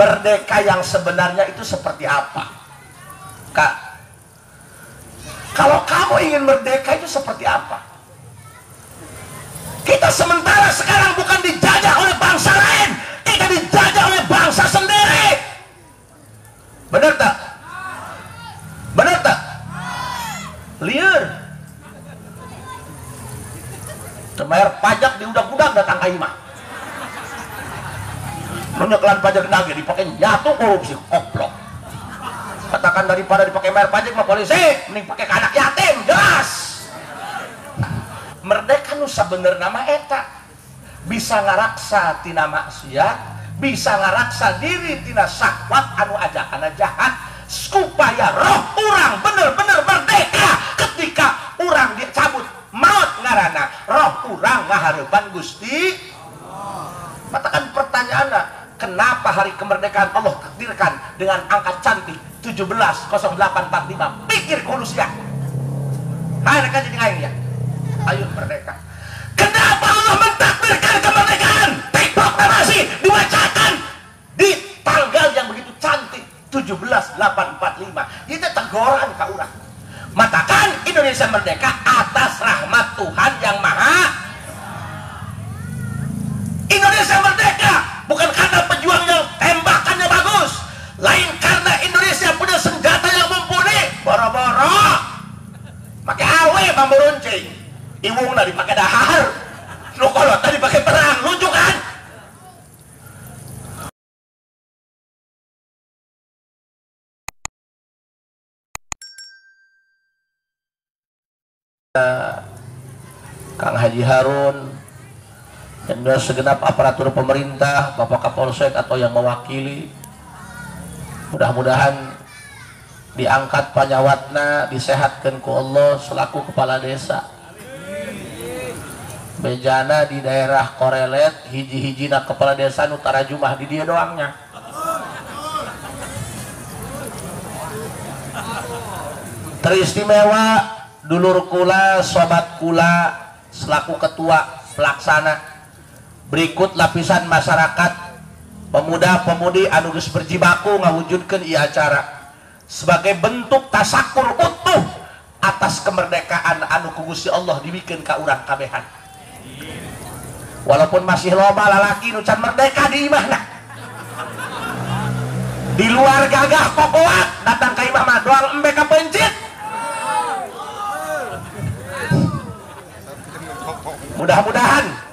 Merdeka yang sebenarnya itu seperti apa? Kak, kalau kamu ingin merdeka itu seperti apa? Kita sementara sekarang bukan dijajah oleh bangsa lain, kita dijajah oleh bangsa sendiri. Benar tak? Benar tak? Liar. Terbayar pajak di udak-udak datang ke imah. Menyekelan pajak lagi dipakai nyatu korupsi koplok. Katakan daripada dipakai bayar pajak mah polisi, mending pakai ke anak yatim, jelas. Merdeka nu sabenerna mah eta. Bisa ngaraksa tina maksiat, bisa ngaraksa diri tina syahwat anu ajakana jahat, supaya roh urang bener-bener merdeka ketika urang dicabut maut ngarana roh urang ngahareupan Gusti. Katakan pertanyaanna, kenapa hari kemerdekaan Allah takdirkan dengan angka cantik 17.08.45? Pikir khulusnya. Hai mereka jadi ngaing ya. Ayo merdeka. Kenapa Allah mentakdirkan kemerdekaan? Proklamasi dibacakan di tanggal yang begitu cantik 17.845. Itu teguran ka urang. Matakan Indonesia merdeka atas rahmat Tuhan yang Maha. Indonesia merdeka bukan karena pejuang yang tembakannya bagus, lain karena Indonesia punya senjata yang mumpuni. Boro-boro pakai awe bambu runcing, iwungna dipakai dahar, nu kolotna dipakai perang, lucu kan? Kang Haji Harun dan segenap aparatur pemerintah, Bapak Kapolsek atau yang mewakili, mudah-mudahan diangkat panyawatna, disehatkan ku Allah selaku kepala desa. Bejana di daerah Korelet, hiji-hijina kepala desa nu tarajumah di dia doangnya. Teristimewa dulur kula, sobat kula selaku ketua pelaksana. Berikut lapisan masyarakat pemuda-pemudi anu geus berjibaku ngawujudkeun ieu acara sebagai bentuk tasakur utuh atas kemerdekaan anu ku Gusti Allah dibikeun ka urang kabehan. Walaupun masih loba lalaki nu can merdeka di imahna. Di luar gagah kokoak datang ka imah mah doang embe ka pencit. Mudah-mudahan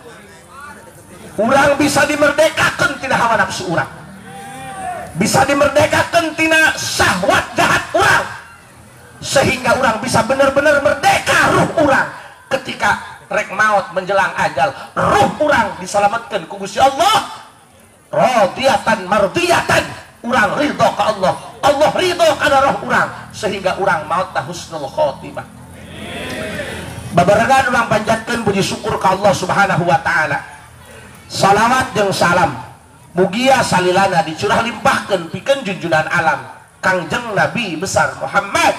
urang bisa dimerdekakan tina hawa nafsu urang, bisa dimerdekakan tina syahwat jahat urang, sehingga urang bisa benar-benar merdeka ruh urang ketika rek maut menjelang ajal, ruh urang diselamatkan ku Gusti Allah. Radiyatan mardiyatan, urang ridho ka Allah, Allah ridho kana roh urang, sehingga urang maut ta husnul khotimah. Babarengan urang panjatkeun puji syukur ka Allah Subhanahu wa taala. Salawat jeung salam mugia salilana dicurah limpahkeun pikeun junjunan alam Kangjeng Nabi besar Muhammad.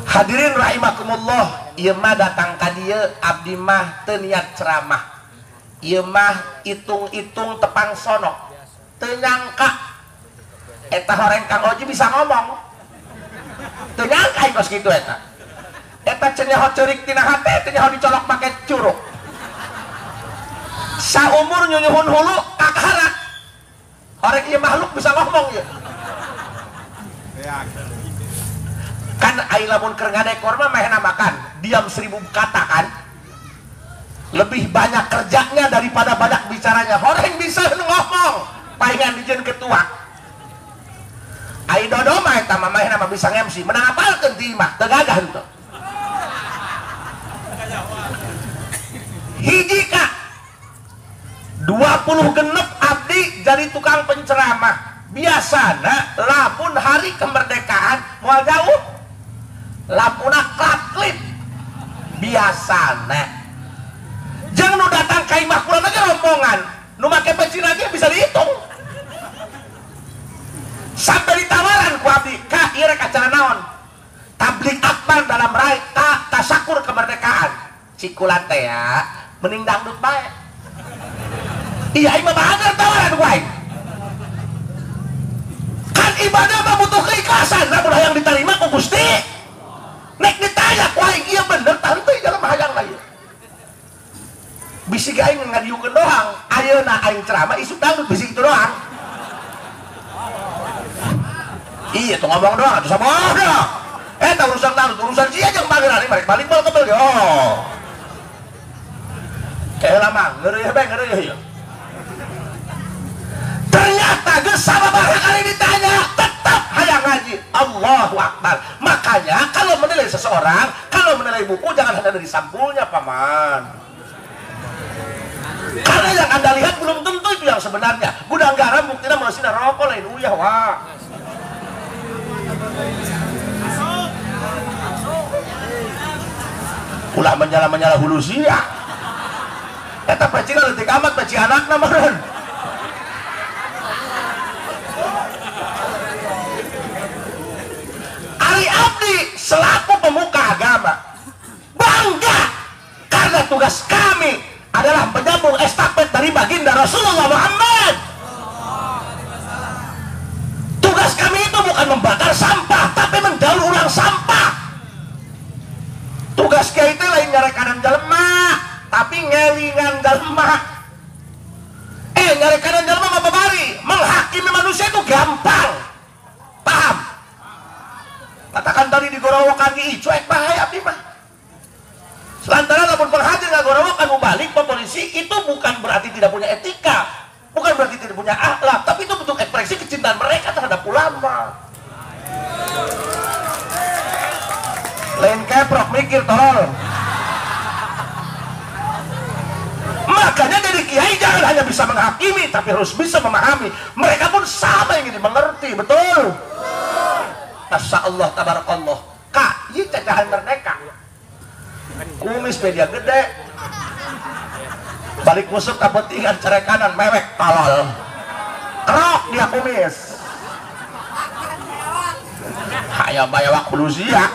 Hadirin rahimakumullah, ieu mah datang ka dieu abdi mah teu niat ceramah. Ieu mah itung-itung tepang sono. Teu nyangka eta horeng Kang Oji bisa ngomong. Teu nyangka kos kitu eta. Eta cenyaho ceurik tina hate, teu nyaho dicolok make curug. Saumur nyunyuhun hulu kakara. Horeng ieu makhluk bisa ngomong ieu. Kan ai lamun keur ngadekor mah mehna makan, diam 1000 kata kan. Lebih banyak kerjanya daripada banyak bicaranya. Horeng bisa ngomong, palingan dijieun ketua. Ai dodo mah eta mah mehna mah bisa nge-MC, menang apalkeun ti imah, teu gagah henteu. Hiji ka 20 genep abdi jadi tukang penceramah. Biasana lamun hari kemerdekaan moal jauh, lamuna klap-klip biasana. Jeung nu datang ka imah kula ge rombongan, nu make pecina ge bisa dihitung. Sampai ditawaran ku abdi, "Ka, ieu rek acara naon?" Tabligh akbar dalam rangka tasakur kemerdekaan. Cikulan teh ya, mending dangdut bae. Iya, imah bahagia tawaran ku aing. Kebebasan lamun hayang diterima ku Gusti. Nek ditanya ku aing ieu bener tah henteu jelema hayang ieu. Bisi aing ngadiukeun doang, ayeuna aing ceramah isuk dangdut bisi kitu doang. Iya tuh ngomong doang atuh sabodo. Eta urusan dangdut, urusan sia jeung bageran balik bal kebel ge. Oh. Kayak lama, ngeureuh bae ngeureuh ieu. Ternyata geus sababaraha kali ditanya tetap hayang ngaji. Allahu Akbar. Makanya kalau menilai seseorang, kalau menilai buku jangan hanya dari sampulnya, paman. Karena yang Anda lihat belum tentu itu yang sebenarnya. Gudang garam buktinya masih rokok lain uyah wah. Ulah menyala-menyala hulu sia. Eta pecina leutik amat peci anakna meureun. Ari abdi selaku pemuka agama bangga karena tugas kami adalah menyambung estafet dari baginda Rasulullah Muhammad. Tugas kami itu bukan membakar sampah, tapi mendaur ulang sampah. Tugas kiai itu lain nyarekanan jelema, tapi ngelingan jelema. Nyarekanan jelema mah babari, menghakimi manusia itu gampang. Paham? Katakan tadi digorowokan ki cuek bahaya abdi mah. Lantaran lamun penghadir ngagorowokan mubalik ke polisi itu bukan berarti tidak punya etika, bukan berarti tidak punya akhlak, tapi itu bentuk ekspresi kecintaan mereka terhadap ulama. Lain keprok mikir tolol. Makanya jadi kiai jangan hanya bisa menghakimi, tapi harus bisa memahami. Mereka pun sama ingin dimengerti, betul? Masya Allah, tabarakallah. Kak, ini cacahan merdeka. Kumis media gede, balik musuh kapetingan cerai kanan mewek tolol, kerok dia kumis. Hayang bayawak hulusia.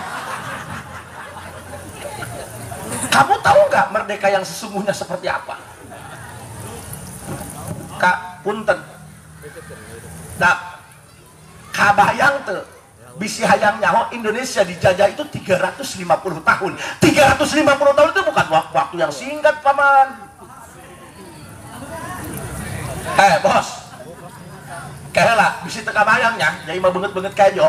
Kamu tahu nggak merdeka yang sesungguhnya seperti apa? Kak punten, nah kabayang tuh. Bisi hayang nyaho Indonesia dijajah itu 350 tahun. 350 tahun itu bukan waktu yang singkat, paman. Bos. Kehela, bisi teka bayangnya, jadi mah benget-benget kejo.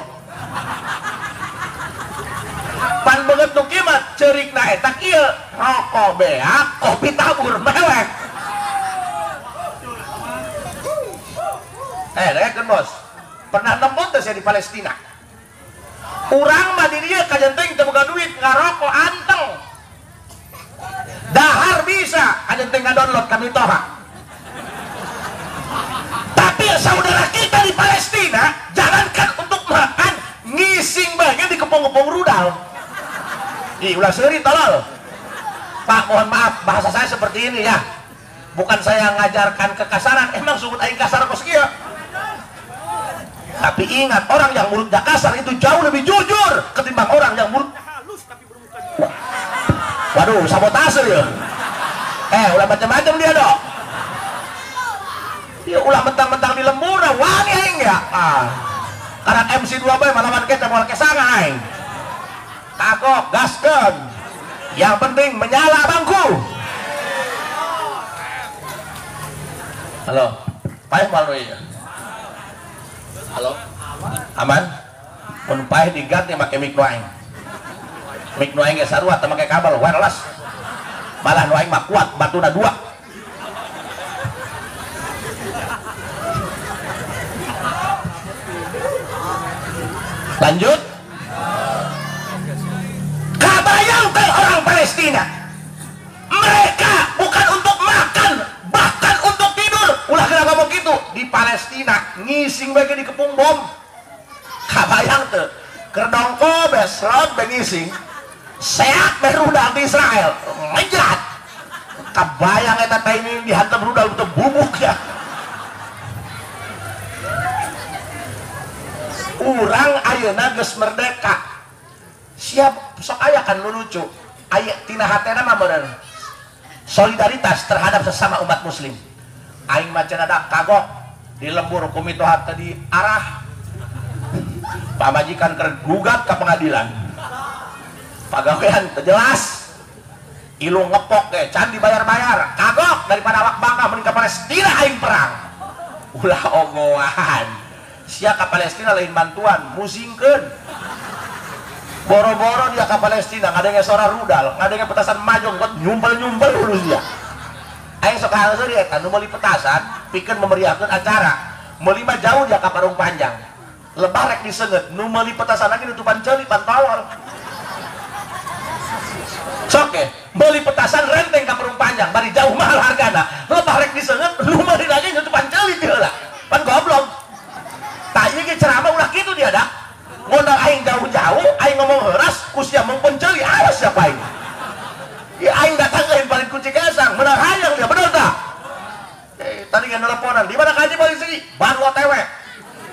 Pan benget nu kieu mah ceurikna eta kieu, rokok beak, kopi tabur mewek. Dengekeun bos. Pernah nembon teh sia di Palestina. Urang mah di dieu kajenteng teu boga duit ngarokok anteng. Dahar bisa kajenteng ngadownload kami toha. Tapi saudara kita di Palestina jangankan untuk makan, ngising bagian dikepung-kepung rudal. Ih, ulah seuri tolol. Pak, mohon maaf bahasa saya seperti ini ya. Bukan saya ngajarkan kekasaran, emang sungut aing kasar kos kieu. Tapi ingat, orang yang mulutnya kasar itu jauh lebih jujur ketimbang orang yang mulut halus tapi bermuka. Waduh, sabotase ya. Ulah macam-macam dia dok. Dia ulah mentang-mentang di lembur, wani aing ya. Ah. Karena MC 2 bae malaman kita moal kesanga aing. Kagok, gaskeun. Yang penting menyala bangku. Halo, paeh malu ya. Halo, aman? Mun paeh diganti make mic nu aing. Mic nu aing ge sarua teu make kabel wireless. Malah nu aing mah kuat, batuna dua. Lanjut. Kabayangkan orang Palestina. Mereka bukan untuk makan, bahkan untuk tidur. Ulah kena ngomong gitu. Di Palestina ngising bae dikepung bom. Kabayang teu? Keur dongko beslot be ngising. Seak be rudal di Israel. Ngejat. Kabayang eta teh ini dihantam rudal untuk bubuk ya. Urang ayeuna geus merdeka. Siap sok aya kan nu lucu. Aya tina hatena mah meureun. Solidaritas terhadap sesama umat muslim. Aing mah cenah kagok di lembur ku mitoha teh di arah. Pamajikan keur gugat ka pengadilan. Pagawean teu jelas. Ilung ngepok ge can dibayar-bayar. Kagok daripada awak bangka mending ka Palestina aing perang. Ulah ogoan. Sia ka Palestina lain bantuan, musingkeun. Boro-boro dia ka Palestina ngadenge sora rudal, ngadenge petasan majong buat nyumpel-nyumpel hulu sia. Aing sok hangseur eta nu meuli petasan pikeun memeriahkeun acara. Meuli mah jauh dia ka Parung Panjang. Lebah rek diseungeut, nu meuli petasan lagi nutupan ceuli pantolol. Sok ge, meuli petasan renteng ka Parung Panjang, bari jauh mahal hargana. Lebah rek diseungeut, nu meuli lagi nutupan ceuli teu heula. Pan goblok. Tah ieu ge ceramah ulah kitu dia dah. Ngondang aing jauh-jauh, aing ngomong heuras, ku sia mengpon ceuli, awas siapa aing. Ya aing datang lain paling kunci kesang, menang hayang dia, bener tak? Tadi nggak nelponan, di mana kaji polisi? Baru OTW.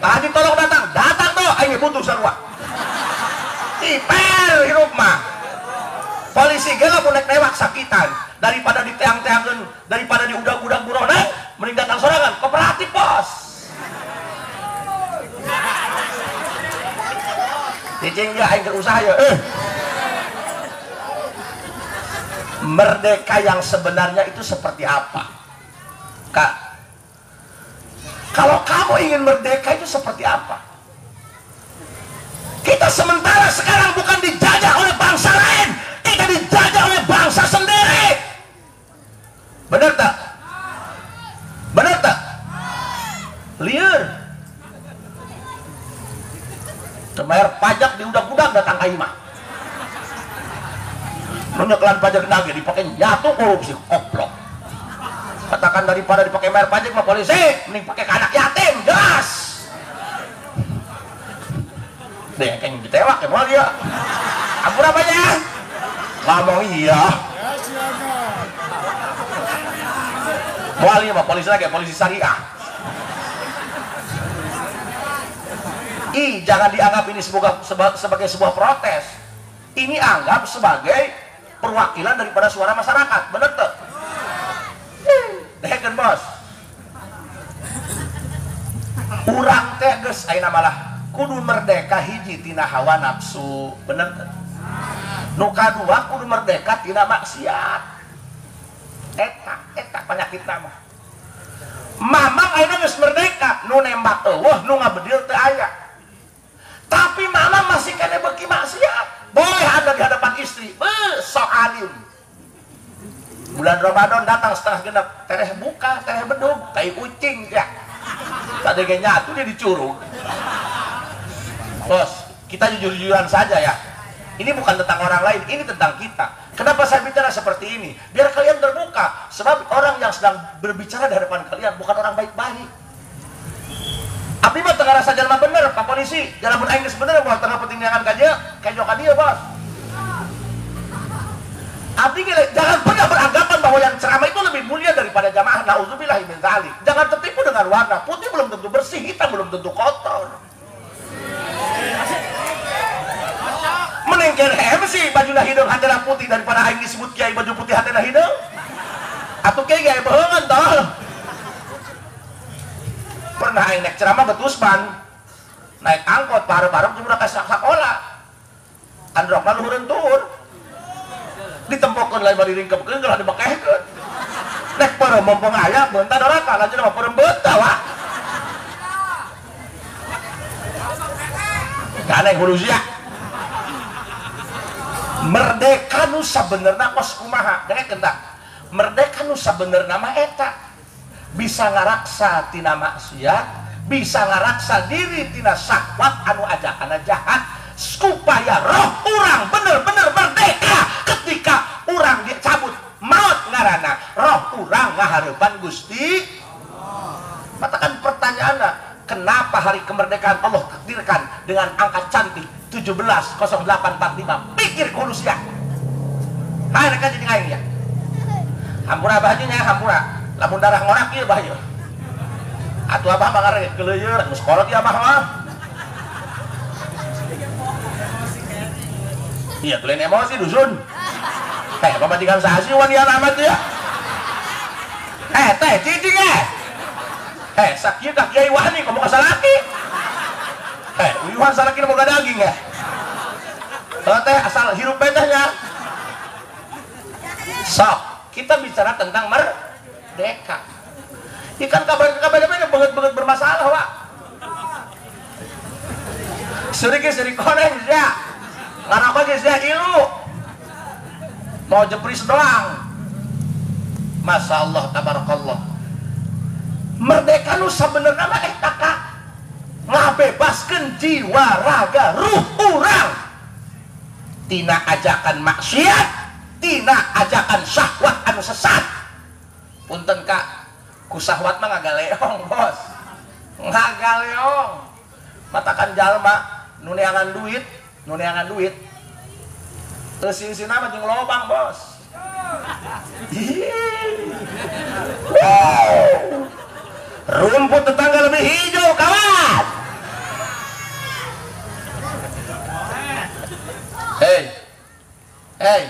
Kaji tolong datang, datang toh, aing butuh sarua. Ipel hirup mah. Polisi ge lamun naik newak sakitan, daripada diteang-teangkeun, daripada diudag-udag buronan, mending datang sorangan, kooperatif bos. Cicing ya aing keur usaha ya. Merdeka yang sebenarnya itu seperti apa? Kak, kalau kamu ingin merdeka itu seperti apa? Kita sementara sekarang bukan dijajah oleh bangsa lain, kita dijajah oleh bangsa sendiri. Benar tak? Benar tak? Liar. Bayar pajak di udag-udag datang ka imah. Nyekelan pajak nage dipakai nyatu korupsi koplok. Katakan daripada dipakai bayar pajak mah polisi mending pakai ke anak yatim jelas. Deh kayaknya ditewak ya moal dia. Ampun apanya? Ngomong iya. Moal ieu mah polisi lagi polisi syariah. Ih, jangan dianggap ini sebagai sebuah protes. Ini anggap sebagai perwakilan daripada suara masyarakat. Bener tuh? Dehkeun bos. Urang teh geus ayeuna malah kudu merdeka hiji tina hawa nafsu. Bener teu? Nu kadua kudu merdeka tina maksiat. Eta penyakitna mah. Mamang ayeuna geus merdeka, nu nembak eueuh, nu ngabedil teu aya. Tapi mama masih kena beki maksiat. Boleh ada di hadapan istri, sok alim. Bulan Ramadan datang setengah genap, tereh buka, tereh bedug, tai ucing ya. Tadi ge nyatu dia dicurug. Bos, kita jujur-jujuran saja ya. Ini bukan tentang orang lain, ini tentang kita. Kenapa saya bicara seperti ini? Biar kalian terbuka. Sebab orang yang sedang berbicara di hadapan kalian bukan orang baik-baik. Abdi mah tengah rasa jalma bener, Pak Polisi. Jalan pun aing geus bener moal tengah petindangan ka dieu, kejo ka dieu, Bos. Abdi jangan pernah beranggapan bahwa yang ceramah itu lebih mulia daripada jamaah. Nauzubillah min dzalik. Jangan tertipu dengan warna. Putih belum tentu bersih, hitam belum tentu kotor. Mending MC bajuna hideung hatena putih daripada aing disebut kiai baju putih hatena hideung. Atuh kiai ge bohongan toh. Pernah aing naik ceramah betusban, naik angkot bareng-bareng jeung ka sakola. Androkna luhureun tur. Ditempokeun lain bari ringkepkeun geus dibekehkeun. Nek peureum mumpung aya beunta doraka lanjut mah peureum beunta wa. Ganeng hulu sia. Merdeka nu sabenerna kos kumaha? Dengekeun tah. Merdeka nu sabenerna mah eta. Bisa ngaraksa tina maksiat, bisa ngaraksa diri tina syahwat anu ajakana jahat, supaya roh urang bener-bener merdeka ketika urang dicabut maut ngarana roh urang ngahareupan Gusti. Katakan pertanyaanna, kenapa hari kemerdekaan Allah takdirkan dengan angka cantik 17.08.45? Pikir kudu sia. Hai rek jadi aing ya. Hampura bajunya hampura. Lamun darah ngorak ieu bahaya. Atuh abah mah ngarek keuleuyeun, geus kolot ieu abah mah. Iya, tulen emosi dusun. Pamajikan saha sih wanian amat ya. Teh cicing sakieu ka kiai wani komo ka salaki. Riuhan salakina boga daging ya. Teh asal hirup teh nya. Sok, kita bicara tentang merdeka. Ikan kabar-kabar banget-banget bermasalah, Pak. Suri ge suri koneng sia. Ngarokok ge sia ilu. Mau jepris doang. Masya Allah, tabarakallah. Merdeka nu sabenerna mah eta ka ngabebaskeun jiwa, raga, ruh urang tina ajakan maksiat, tina ajakan syahwat anu sesat. Punten kak, ku syahwat mah ngagaleong, bos. Ngagaleong. Matakan jalma nu neangan duit, nu neangan duit. Eusin-eusina mah jeung lobang, bos. Wow. Rumput tetangga lebih hijau, kawan. Hei, hei,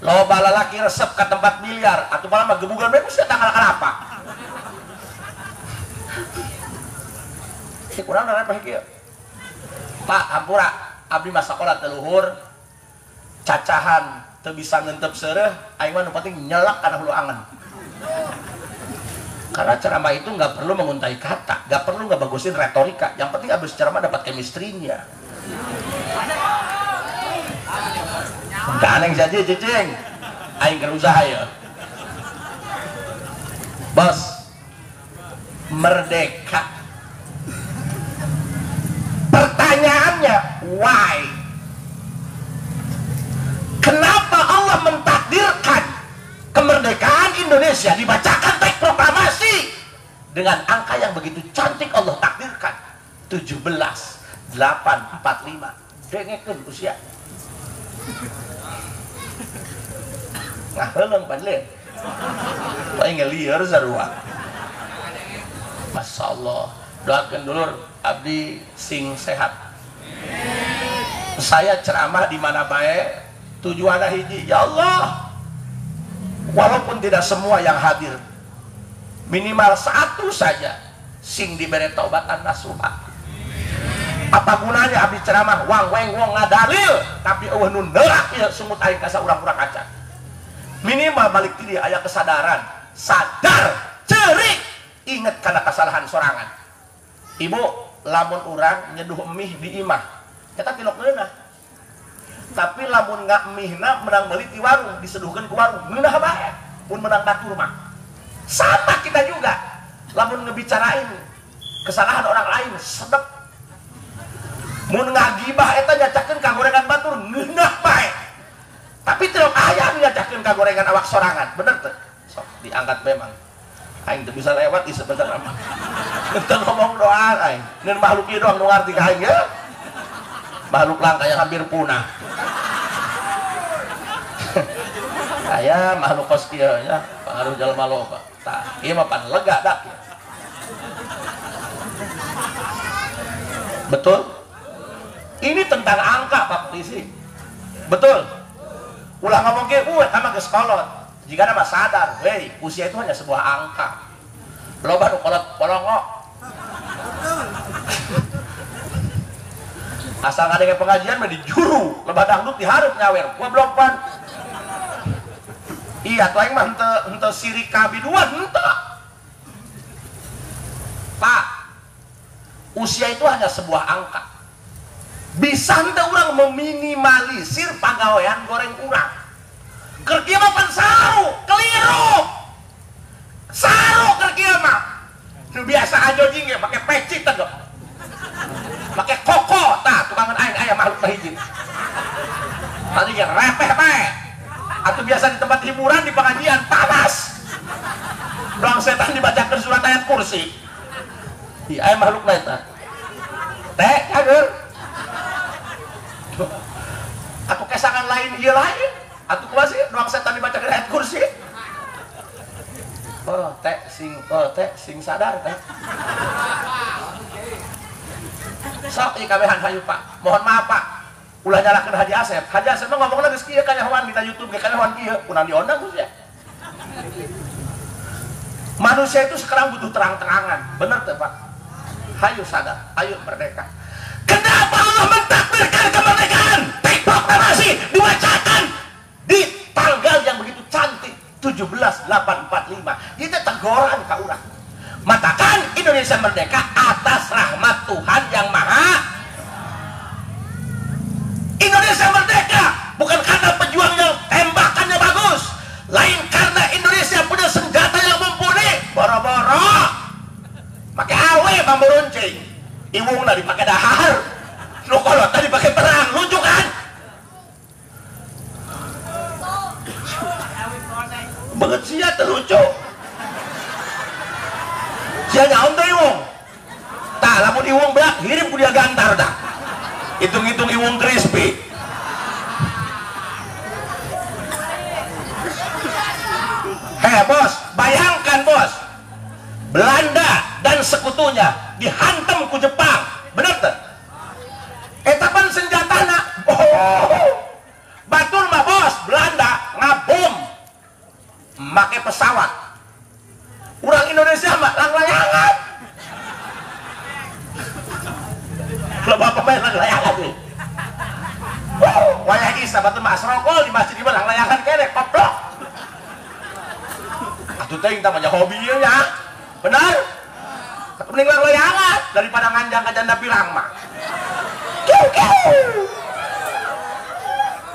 loba lalaki resep ke tempat biliar atau malah mah gebugan bae mesti tanggal kelapa. Ini kurang dari apa kieu? Pak, hampura, abdi mah sakola teu luhur, cacahan teu bisa ngentep seureuh, aing mah nu penting nyelak kana hulu angen. Karena ceramah itu nggak perlu menguntai kata, nggak perlu nggak bagusin retorika. Yang penting abis ceramah dapat chemistry-nya. Ganeng saja cicing, aing keur usaha ya. Bos, merdeka. Pertanyaannya, why? Kenapa Allah mentakdirkan kemerdekaan Indonesia dibacakan teks proklamasi dengan angka yang begitu cantik Allah takdirkan 17, 8, 45. Dengekeun usia. Ngaheuleng padlen. Paling ngelieur sarua. Masya Allah. Doakeun dulur abdi sing sehat. Saya ceramah di mana bae tujuanna hiji, ya Allah. Walaupun tidak semua yang hadir, minimal satu saja sing diberi taubatan nasuha. Apa gunanya abdi ceramah wang weng wong ngadalil tapi eueuh nu neurak ieu sungut aing ka saurang-urang acan. Minimal balik ti dieu aya kesadaran, sadar, ceurik, inget kana kesalahan sorangan. Ibu, lamun urang nyeduh mie di imah, eta tilok ngeunah. Tapi lamun nggak mihna menang beli di warung, diseduhkan ke warung, ngeunah bae, pun menang batur mah. Sama kita juga, lamun ngebicarain kesalahan orang lain, sedep. Mun ngagibah eta nyacakeun ka gorengan batur, ngeunah bae. Tapi tilok aya nyacakeun ka gorengan awak sorangan, bener teu? Sok diangkat memang. Aing teu bisa lewat ieu sebentar mah. Teu ngomong doang aing. Ngeun makhluk ieu doang nu ngarti ka aing ya. Makhluk langka yang hampir punah. Saya makhluk kos kieu ya, pengaruh jalma loba. Tah, ieu mah pan lega dak. Betul? Ini tentang angka, Pak Polisi. Betul? Ulah ngomong kieu, eta mah geus kolot. Jika nama sadar, hei, usia itu hanya sebuah angka. Loba nu kolot polongo. Asal ngadenge pengajian mah dijuru, lebah dangdut dihareup nyawer, goblok pan. Iya, tuh aing mah henteu sirik kabiduan henteu. Pak, usia itu hanya sebuah angka. Bisa henteu urang meminimalisir pagawean goreng urang. Keur kieu mah pan saru, keliru. Saru keur kieu mah. Nu biasa ajojing ge make peci teh. Make koko tah tukangan aing aya makhluk teh hiji. Tadi ge repeh bae. Atau biasa di tempat hiburan di pengajian panas. Doang setan dibacakan surat ayat kursi. Iya aya makhluk lain tah. Teh cager. Atau kesangan lain ieu lain. Atau kumaha sih doang setan dibacakan ayat kursi. Oh teh sing sadar teh. Sok ieu kabehan hayu Pak. Mohon maaf Pak. Ulah nyalahkeun Haji Asep. Haji Asep mah ngomongna geus kieu kanyahoan dina YouTube ge kanyahoan kieu, kunaon diondang geus ya. Manusia itu sekarang butuh terang-terangan. Bener teu Pak? Hayu sadar, ayo merdeka. Kenapa Allah mentakdirkan kemerdekaan, proklamasi dibacakan di tanggal yang begitu cantik 17.845. Itu teguran ka urang. Matakan Indonesia merdeka atas rahmat Tuhan yang Maha. Indonesia merdeka bukan karena pejuang yang tembakannya bagus, lain karena Indonesia punya senjata yang mumpuni. Boro-boro pakai awe bambu runcing, iwungna dipakai dahar, nu kolotna dipakai perang, lucu kan? Banget sia terlucu. Sia nyaon teh iwung. Tah lamun iwung beak hirim ku dia gantar dah. Hitung-hitung iwung crispy. Hei bos, bayangkan bos, Belanda dan sekutunya dihantam ku Jepang, bener tuh? Eta pan senjatana, oh, batur mah bos, Belanda ngabom make pesawat. Urang Indonesia mah langlayangan. Kalau bapak main langlayangan nih. Wayah isa batur mah asrokol di masjid ieu langlayangan kene koplok. Atuh teh kita banyak hobi ya. Benar? Mending langlayangan daripada nganjang ka janda pirang mah. Kiu kiu.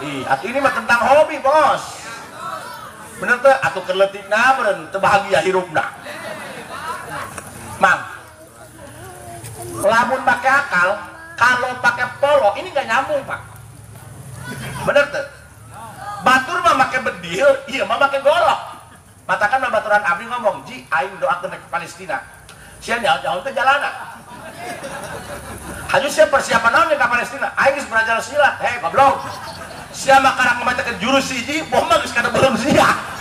Ih, atuh ini mah tentang hobi, bos. Bener teh atuh keur leutikna beureun teu bahagia hirupna. Mang. Lamun pakai akal, kalau pakai polo ini nggak nyambung, Pak. Bener teh? Batur mah make bedil, ieu mah make golok. Matakan mah baturan abdi ngomong, "Ji, aing doakeun ke Palestina." Sia nyaho-nyaho teh jalana. Haju sia persiapan naon ka Palestina? Aing geus belajar silat. Hei, goblok. Sia mah karak ngamatekeun jurus hiji, boh mah geus kada beureum sia.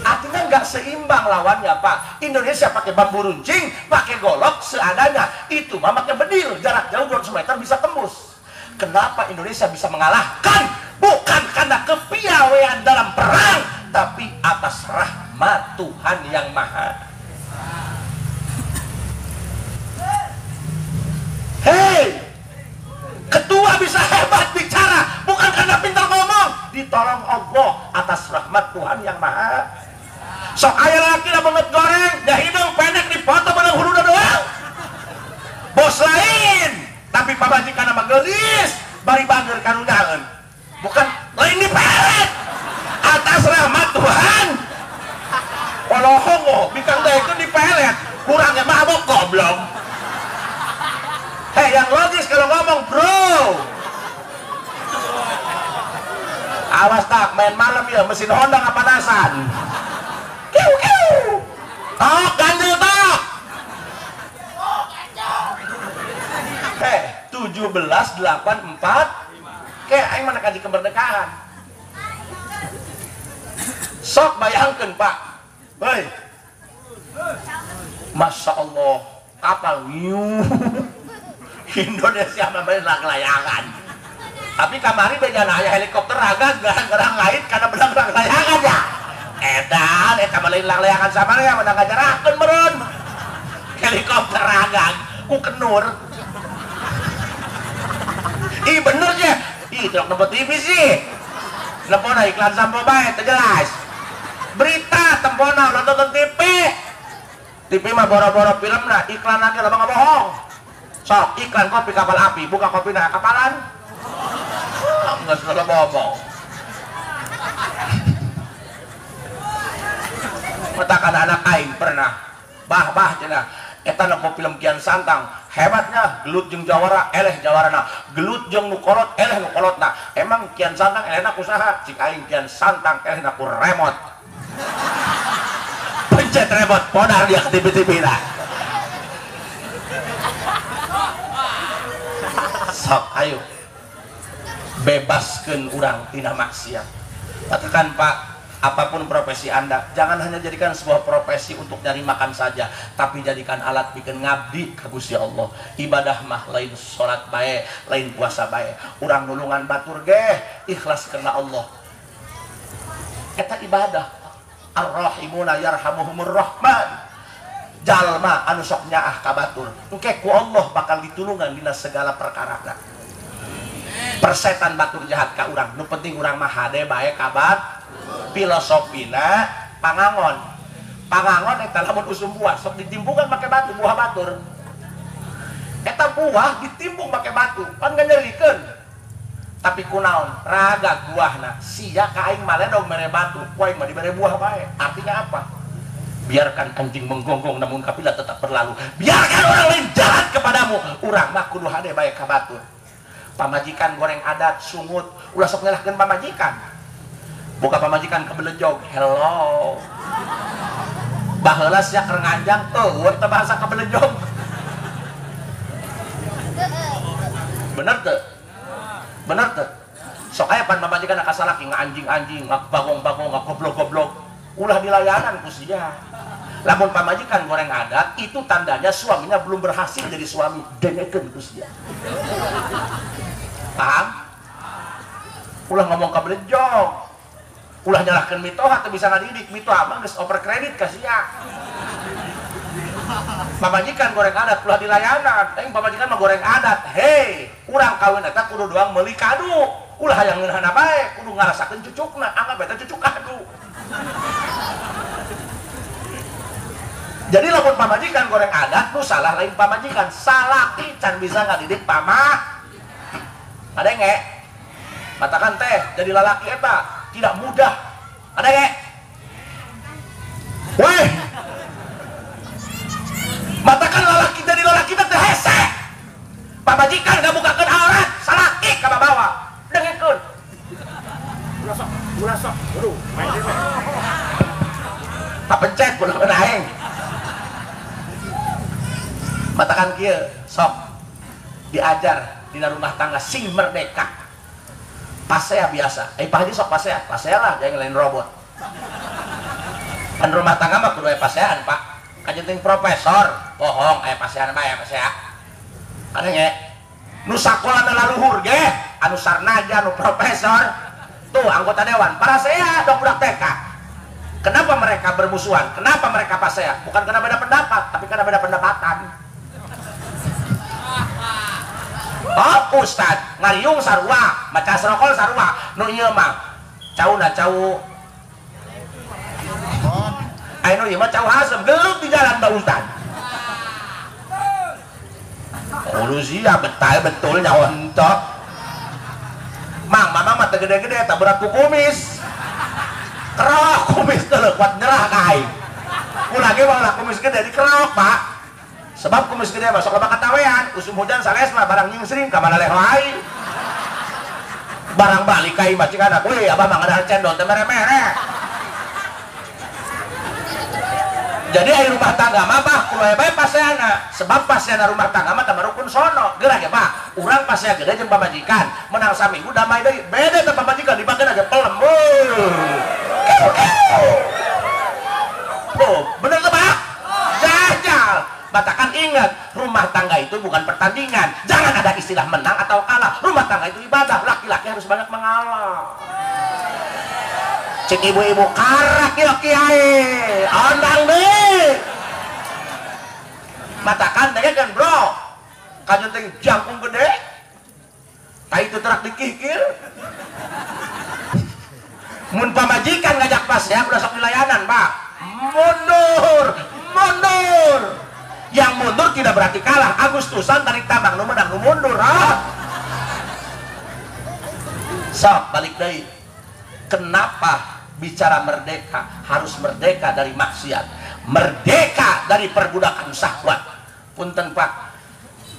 Artinya nggak seimbang lawannya, Pak. Indonesia pakai bambu runcing, pakai golok seadanya. Itu mah pakai bedil, jarak jauh 200 meter bisa tembus. Kenapa Indonesia bisa mengalahkan? Bukan karena kepiawaian dalam perang, tapi atas rahmat Tuhan yang Maha. Hei, ketua bisa hebat bicara bukan karena pintar ngomong, ditolong Allah atas rahmat Tuhan yang Maha. Sok aya laki lah banget goreng, dah hidung pendek dipoto menang huluna doang. Bos lain, tapi pamajikan mah geulis, bari bager karunyaeun. Bukan lain diperet. Atas rahmat Tuhan. Olohong bikang daekeun dipelet, kurangnya mabok goblok. Hei, yang logis kalau ngomong, bro. Awas tak main malam ya, mesin Honda ngapanasan. Kiu kiu. Tok ganjil tok. Hei, 17.84. Kayak aing mana kaji kemerdekaan. Sok bayangkan, Pak. Hei. Masya Allah, kapal ngiu. Indonesia mah bener layangan. Tapi kamari bejana aya helikopter raga gerang-gerang lain karena benang layangan ya. Edan eta mah lain layangan sama ya menang ngajarakeun meureun. Helikopter raga ku kenur. Ih bener ya. Ih truk nempo TV sih. Nempona iklan sampo bae teu jelas. Berita tempona nonton TV. TV mah boro-boro filmna, iklan lagi loba ngabohong. Sok iklan kopi kapal api, buka kopi nah kapalan. Enggak salah ngomong. Matakan anak aing pernah bah-bah cenah eta nempo film Kian Santang, hebatnya gelut jeung jawara eleh jawarana, gelut jeung nu kolot eleh nu kolotna. Emang Kian Santang elehna ku saha? Cik aing Kian Santang elehna ku remote. Pencet remote podar dia ke TV-TV lah. Sok ayo bebaskeun urang tina maksiat. Katakan Pak, apapun profesi Anda, jangan hanya jadikan sebuah profesi untuk nyari makan saja, tapi jadikan alat bikin ngabdi ka Gusti Allah. Ibadah mah lain salat bae, lain puasa bae. Urang nulungan batur ge ikhlas karena Allah. Eta ibadah. Ar-rahimuna yarhamuhumur rahman. Jalma anu sok nyaah ka batur, engke ku Allah bakal ditulungan dina segala perkara. Persetan batur jahat ka urang, nu penting urang mah hade bae ka batur. Filosofina pangangon. Pangangon eta lamun usum buah sok ditimpungan make batu buah batur. Eta buah ditimbung make batu, pan nyerikeun. Tapi kunaon raga buahna, sia ka aing maledog mere batu, ku aing mah dibere buah bae. Artinya apa? Biarkan anjing menggonggong namun kafilah tetap berlalu. Biarkan orang lain jahat kepadamu, urang mah kudu hade bae ka batur. Pamajikan goreng adat sungut, ulah sok nyalahkeun pamajikan. Boga pamajikan kebelejog, hello. Baheula sia keur nganjang eueuh teh bahasa kebelejog. Bener teu? Bener teu? Sok aya pan pamajikan ka salaki ngaanjing-anjing, ngabagong-bagong, ngagoblok-goblok. Ulah dilayanan ku sia. Lamun pamajikan goreng adat, itu tandanya suaminya belum berhasil jadi suami. Dengekeun ku sia. Paham? Ulah ngomong kabelejog. Ulah nyalahkeun mitoha teu bisa ngadidik, mitoha mah geus over kredit ka sia. Pamajikan goreng adat ulah dilayanan, aing pamajikan mah goreng adat. Hei, urang kawin eta kudu doang meuli kadu. Ulah hayang ngeunahna bae, kudu ngarasakeun cucukna, anggap eta cucuk kadu. Jadi lamun pamajikan goreng adat nu salah lain pamajikan, salaki can bisa ngadidik pamah. Ada nge? Katakan teh jadi lalaki eta tidak mudah. Ada nge? Weh. Matakan lalaki jadi lalaki teh hese. Pamajikan ngabukakeun aurat, salaki ka bawa. Dengekeun. Ulah sok, ulah sok. Aduh, main deui. Papencet kudu aing. Matakan kieu, sok diajar dina rumah tangga sing merdeka. Pasea biasa. Pak Haji sok pasea, pasea lah jangan lain robot. Kan rumah tangga mah kudu aya pasean, Pak. Kajenting profesor, bohong aya pasean mah aya pasea. Kana nge nu sakolana laluhur ge, anu sarnaja, anu profesor, tuh anggota dewan, parasea dong budak TK. Kenapa mereka bermusuhan? Kenapa mereka pasea? Bukan karena beda pendapat, tapi karena beda pendapatan. Oh, ustad ngariung sarua, maca serokol sarua, nu ieu mah cauna cau. Aya nu ieu mah cau hasem, gelut di jalan ba ustad. Oh, sia betal betul nyawa entok. Mang, mama mah teu gede-gede tak berat ku kumis. Kerok kumis teh kuat nyerah ka aing. Ulah ge mah kumis gede dikerok, Pak. Sebab kumis gede masuk lebak katawean, usum hujan sales mah barang nyingsring ka mana leho aing. Barang balik ka imah cik anak, weh abah mah ngadahar cendol teh mere-mere. Jadi air rumah tangga mah bah kudu aya bae paseana. Sebab paseana rumah tangga mah tambah rukun sono. Geura ge Pak, urang pasea gede jeung pamajikan, menang saminggu damai deui. Beda teh pamajikan dibake ge pelem. Oh, bener tuh Pak? Jajal. Batakan ingat, rumah tangga itu bukan pertandingan. Jangan ada istilah menang atau kalah. Rumah tangga itu ibadah. Laki-laki harus banyak mengalah. Cek ibu-ibu karak ya kiai, ondang deh. Matakan deh kan bro, kajenting jangkung gede, tai itu terak dikikir. Mun pamajikan ngajak pas ya, udah sok dilayanan Pak. Mundur, mundur. Yang mundur tidak berarti kalah. Agustusan tarik tambang, nu menang, nu mundur. Ah. Sok balik deui. Kenapa bicara merdeka harus merdeka dari maksiat, merdeka dari perbudakan syahwat? Punten Pak,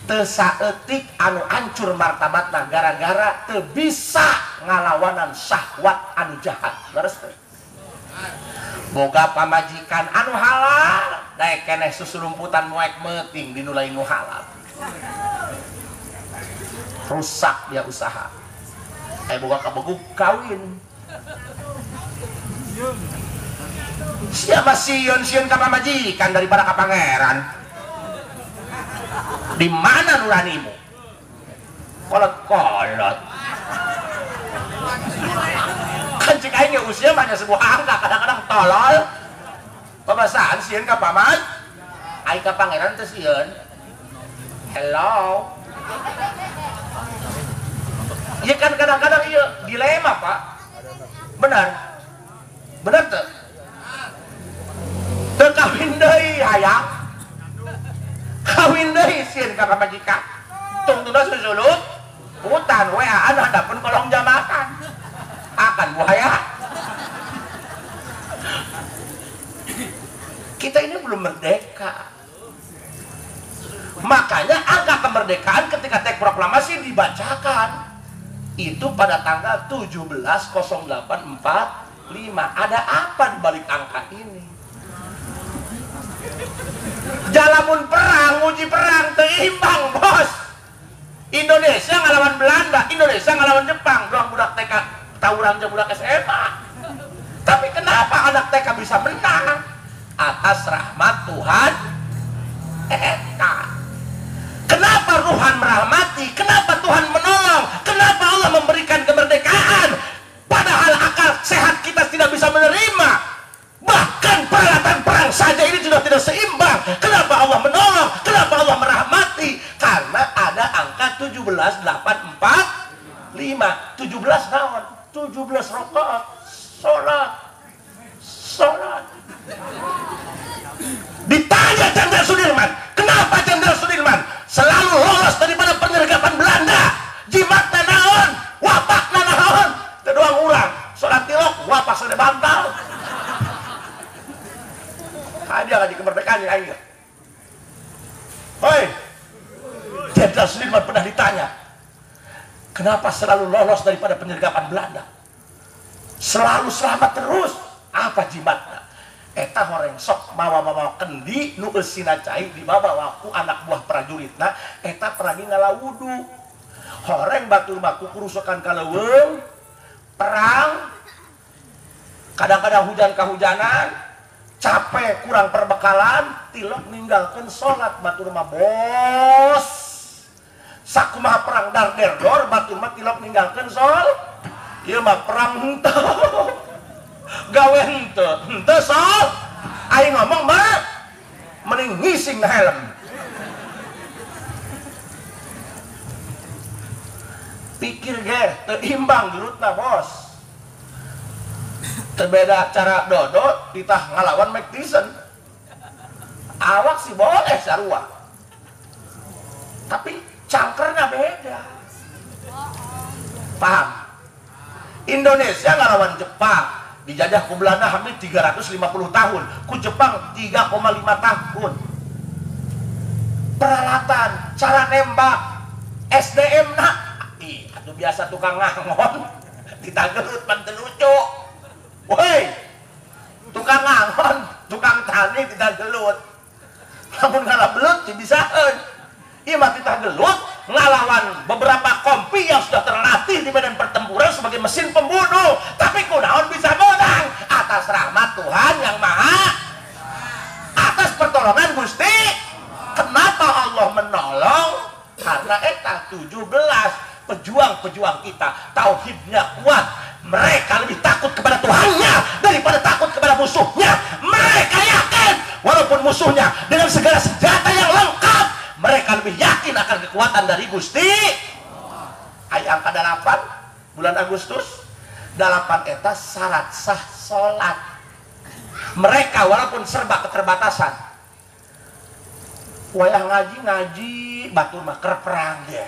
teu saeutik anu hancur martabatna gara-gara teu bisa ngalawanan syahwat anu jahat. Leres teu? Boga pamajikan anu halal, daek keneh susurumputan moek meuting dinu lain nu halal. Rusak dia usaha. Boga kabeguk kawin. Siapa sieun-sieun ka pamajikan daripada ka pangeran? Di mana nuranimu? Kolot-kolot. Kan cik aing usia banyak sebuah angka, kadang-kadang tolol. Pabasaan sieun ka paman. Ai ka pangeran teh sieun. Hello. Iya kan kadang-kadang iya dilema, Pak. Benar. Benar tuh. Teu kawin deui hayang. Kawin deui sieun ka pamajikan. Tungtuna susulut hutan WA-an handapeun kolong jamakan. Akan buaya. Kita ini belum merdeka. Makanya angka kemerdekaan ketika teks proklamasi dibacakan itu pada tanggal 17.08.45. Ada apa di balik angka ini? Jalamun perang, uji perang teimbang, bos. Indonesia ngelawan Belanda, Indonesia ngelawan Jepang, doang budak TK tawuran jeung budak SMA. Tapi kenapa anak TK bisa menang? Atas rahmat Tuhan Eka. Kenapa Tuhan merahmati? Kenapa Tuhan menolong? Kenapa Allah memberikan kemerdekaan? Padahal akal sehat kita tidak bisa menerima. Bahkan peralatan perang saja ini sudah tidak seimbang. Kenapa Allah menolong? Kenapa Allah merahmati? Karena ada angka 17, 8, 4, 5. 17 naon? 17 rakaat salat. Salat. Ditanya Jenderal Sudirman, kenapa Jenderal Sudirman selalu lolos daripada penyergapan Belanda? Jimatna naon? Wapakna naon? Teu doang urang, salat tilok wapak sade bantal. Dia ngaji kemerdekaan ya aing. Hoi. Jenderal Sudirman pernah ditanya, kenapa selalu lolos daripada penyergapan Belanda? Selalu selamat terus. Apa jimatna? Eta horeng sok mawa-mawa kendi nu eusina cai dibawa ku anak buah prajuritna, eta peragi ngalawudu. Horeng batur mah ku kurusukan ka leuweung, perang, kadang-kadang hujan kahujanan, capek kurang perbekalan, tilok ninggalkeun salat batur mah bos. Sakumaha perang dar der dor batur mah tilok ninggalkeun sol. Ieu mah perang henteu. Gawe henteu, henteu sol. Aing ngomong mah mending ngising na helm. Pikir ge teu imbang gelutna bos. Terbeda cara dodot ditah ngalawan Mike Tyson. Awak sih boleh sarua, tapi cangkernya beda. Paham? Indonesia ngalawan Jepang, dijajah ku Belanda hampir 350 tahun, ku Jepang 3,5 tahun. Peralatan, cara nembak, SDM nak, ih, atuh biasa tukang ngangon, ditagelut pan teu lucu. Woi, tukang ngangon, tukang tani tidak gelut. Namun ngalah belut dibisaeun. Ieu mah titah gelut ngalawan beberapa kompi yang sudah terlatih di medan pertempuran sebagai mesin pembunuh. Tapi kunaon bisa menang atas rahmat Tuhan yang Maha, atas pertolongan Gusti. Kenapa Allah menolong? Karena eta 17 pejuang-pejuang kita tauhidnya kuat. Mereka lebih takut kepada Tuhannya daripada takut kepada musuhnya. Mereka yakin walaupun musuhnya dengan segala senjata yang lengkap, mereka lebih yakin akan kekuatan dari Gusti. Ayat angka 8 bulan Agustus, 8 eta syarat sah salat. Mereka walaupun serba keterbatasan, wayah ngaji-ngaji batur mah keur perang dia.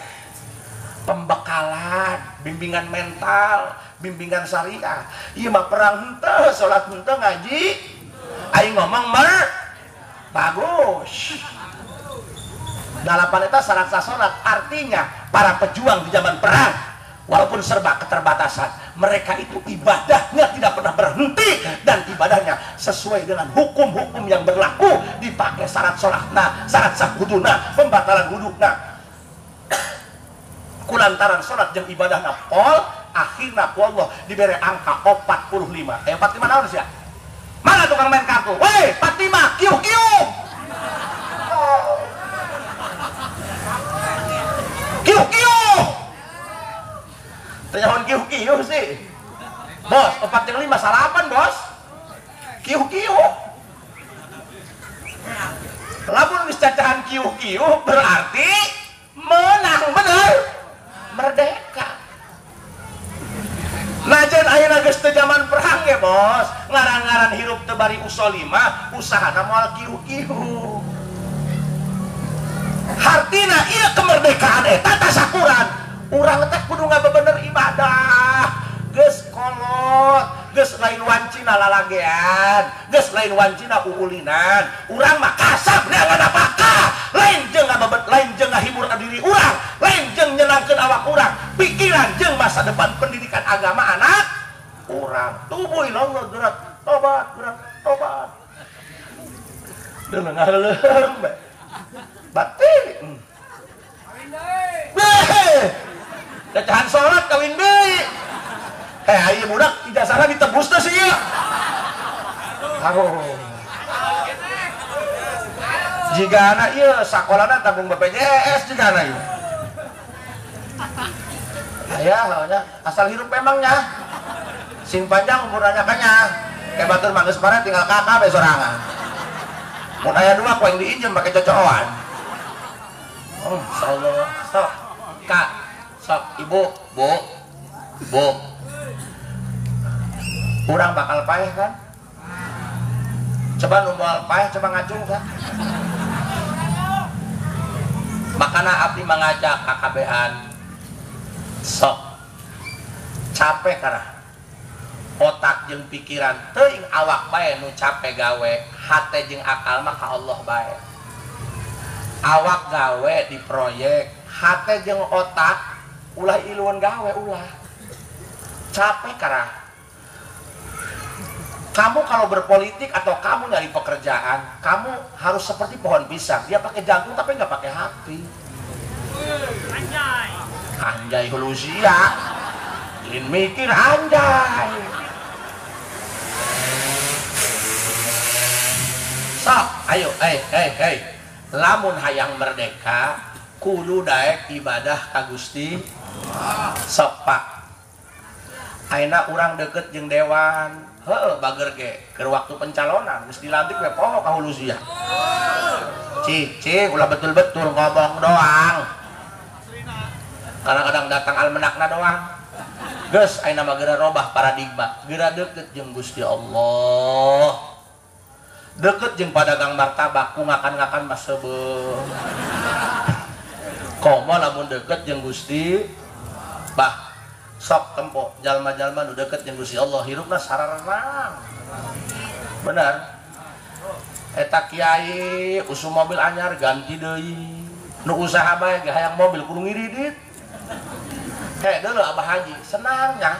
Pembekalan, bimbingan mental, bimbingan syariah. Ieu mah perang henteu, salat henteu, ngaji. Aing ngomong mer bagus. 8 eta syarat sah salat, artinya para pejuang di zaman perang walaupun serba keterbatasan, mereka itu ibadahnya tidak pernah berhenti dan ibadahnya sesuai dengan hukum-hukum yang berlaku, dipakai syarat sholatna, syarat sah wuduna, pembatalan wuduna. Kulantaran sholat jeung ibadahna pol, akhirna ku Allah diberi angka 45. 45 naon sia? Mana tukang main kartu? Woi, 45, kiuh kiuh. Kiuh kiuh. Tanya kiuh kiuh sih. Bos, 4 jeung 5 salapan, bos. Kiuh kiuh. Lamun geus cacahan kiuh-kiuh berarti menang, bener? Merdeka. Najan ayeuna geus teu zaman perang ge, bos. Ngaran-ngaran hirup teu bari usolima, usahana moal kiuh-kiuh. Hartina ieu kemerdekaan eta tasakuran. Urang teh kudu ngabebener ibadah. Geus kolot, geus lain wancina lalagean, geus lain wancina uulinan. Urang mah kasab neangan apakah, lain jeung ngabebet, lain jeung ngahibur diri urang, lain jeung nyenangkeun awak urang, pikiran jeung masa depan pendidikan agama anak urang. Tubuh ilallah gerak, tobat gerak, tobat. Deuleu ngaheuleum bae. Batin. Beh. Cacahan salat kawin deui. Ayo budak ijazahna ditebus teh sih ieu. Aduh. Jigana ieu sakolana tanggung BPJS jigana ieu. Aya nya asal hirup memangnya. Sing panjang umurannya kanya. Kayak batur mah geus parah tinggal kakak be sorangan. Mun aya dua ku yang diinjem pake cocoan. Oh, insyaallah. Sok. Kak, sok ibu, bu. Bu. Urang bakal paeh kan? Coba nu moal paeh coba ngacung kan? Makana abdi mangajak kakabehan sok capek karena otak jeung pikiran teuing awak bae nu capek gawe, hate jeung akal mah ka Allah bae. Awak gawe di proyek, hate jeung otak ulah iluan gawe ulah. Capek karena kamu kalau berpolitik atau kamu nyari pekerjaan, kamu harus seperti pohon pisang. Dia pakai jantung tapi nggak pakai hati. Anjay. Anjay hulusia. Lain mikir anjay. Sok, ayo, hey. Lamun hayang merdeka, kudu daek ibadah ka Gusti. Sok, Pak. Ayeuna urang deket jeung dewan. Heeh, bager ge keur waktu pencalonan geus dilantik we poho ka hulu sia. Cicing ulah betul-betul ngomong doang. Kadang-kadang datang almenakna doang. Geus ayeuna mah geura robah paradigma, geura deukeut jeung Gusti Allah. Deukeut jeung padagang martabak ku ngakan-ngakan mah seubeuh. Komo lamun deukeut jeung Gusti bah sok tempo jalma-jalma nu deket jeung Gusti Allah hirupna sararenang. Bener. Eta kiai usum mobil anyar ganti deui. Nu usaha bae ge hayang mobil kudu ngiridit. Heh deuleu Abah Haji senang nya.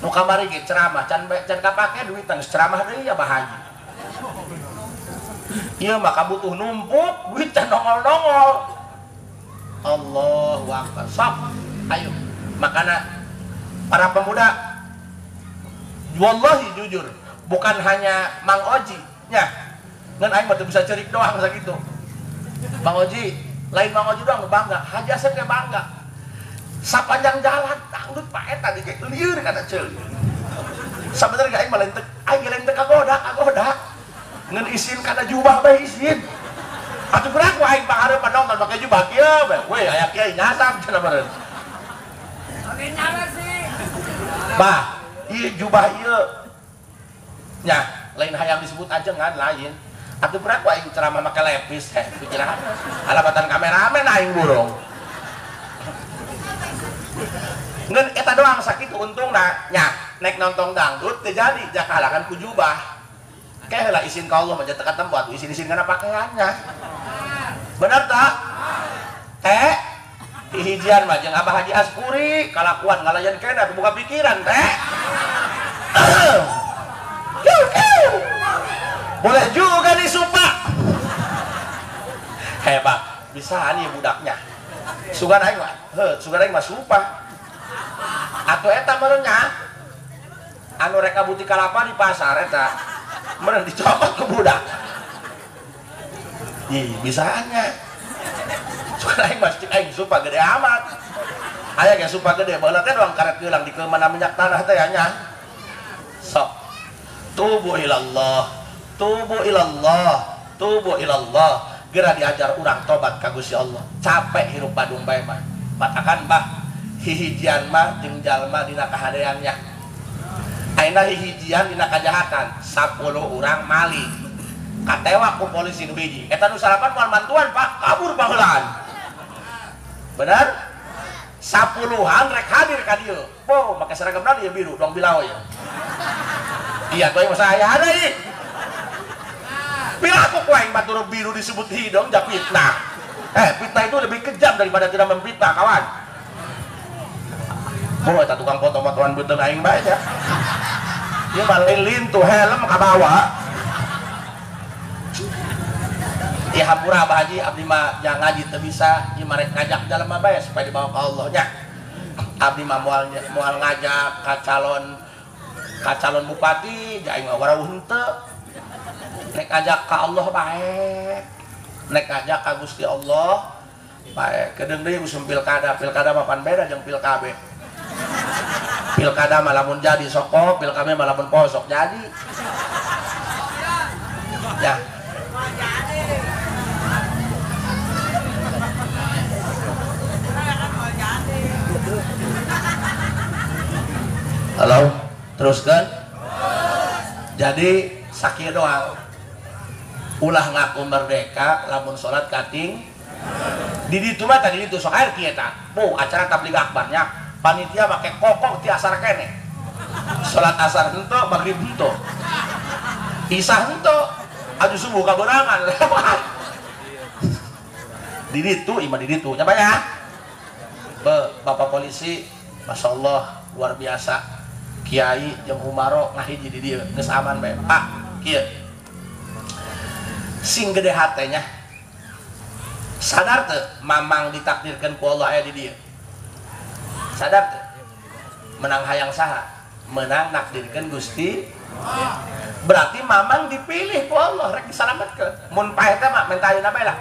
Nu kamari ge ceramah can kapake duit geus ceramah deui Abah Haji. Ieu mah kabutuh numpuk duit can nongol-nongol. Allahu akbar. Sok ayo. Makanya para pemuda, wallahi jujur, bukan hanya Mang Oji, nya, ngan aing mah teu bisa cerik doang sakitu. Mang Oji, lain Mang Oji doang bangga, Haji Asep ge bangga. Sapanjang jalan dangdut Pak eta di lieur kana ceuli. Sabenerna aing mah lain teu, aing ge lain teu kagoda, kagoda. Ngan isin kana jubah bae isin. Atuh berak ku aing pangareupan nonton make jubah kieu bae. We aya kiai nyasab cenah meureun. Bah, ieu jubah ieu nya lain hayang disebut ajengan lain. Atuh berak ku aing ceramah make lepis heh pikiran. Alabatan kameramen aing burung. Ngan eta doang sakitu untungna nya nek nonton dangdut teu jadi jakalangan ku jubah. Ke heula isin ka Allah mah teu katempo atuh isin-isin kana pakaiannya. Bener tak? Teh hijian mah jeung Abah Haji Askuri kalakuan ngalayan kena buka pikiran teh. Boleh juga nih sumpah. Hebat, bisa nih budaknya. Sugan aing mah, heuh, sugan aing mah sumpah. Atuh eta meureun nya. Anu rek kabuti kalapa di pasar eta. Meureun dicopot ke budak. Ih, bisaannya. Sugan aing mah cik aing sumpah gede amat. Aya ge sumpah gede baheula teh doang karet geulang di mana minyak tanah teh nya. Sok. Tubu ilallah. Tubu ilallah. Tubu ilallah, geura diajar urang tobat ka Gusti Allah. Capek hirup Badung bae mah. Matakan bah hihijian mah jeung jalma dina kahadeannya. Ayeuna hihijian dina kajahatan, 10 urang maling. Katewak ku polisi nu hiji. Eta nu salapan moal mantuan, Pak, kabur baheulaan. Bener? 10-an rek hadir ka dieu. Po, make seragamna ieu biru, dong bilao ya. Iya, tuh masa aya ada ieu. Piraku ku aing batur biru disebut hidung ja fitnah. Fitnah itu lebih kejam daripada tidak memfitnah, kawan. Oh, eta tukang foto-fotoan beuteung aing bae nya. Ieu mah lintuh helm kabawa. Ya hampura Abah Haji, abdi mah jangan ngaji teu bisa, ieu mah rek ngajak jalma bae supaya dibawa ka Allah nya. Abdi mah moal ngajak ka calon bupati, ja aing mah warawuh henteu. Nek ngajak ka Allah bae. Nek ngajak ka Gusti Allah bae. Kedeung deui usum pilkada, pilkada mah pan beda jeung pilkabe. Pilkada mah lamun jadi soko, pilkabe mah lamun posok jadi. Ya. Halo, teruskan. Jadi sakieu doang. Ulah ngaku merdeka lamun salat kating. Di ditu mah tadi ditu sok air kieu ta. Bu, acara tabligh akbarnya panitia make kokok ti asar keneh. Salat asar henteu, magrib henteu. Isya henteu, aju subuh kaberangan lewat. Di ditu imah di ditu nya ya. Be, Bapak polisi, Masya Allah luar biasa. Kiai jeung Umaro ngahiji di dieu geus aman bae. Pak, kieu. Sing gede hatenya. Sadar teu mamang ditakdirkeun ku Allah aya di dieu. Sadar teu? Menang hayang saha? Menang nakdirkeun Gusti. Berarti mamang dipilih ku Allah rek disalametkeun. Mun paeh teh mah menta ayeuna bae lah.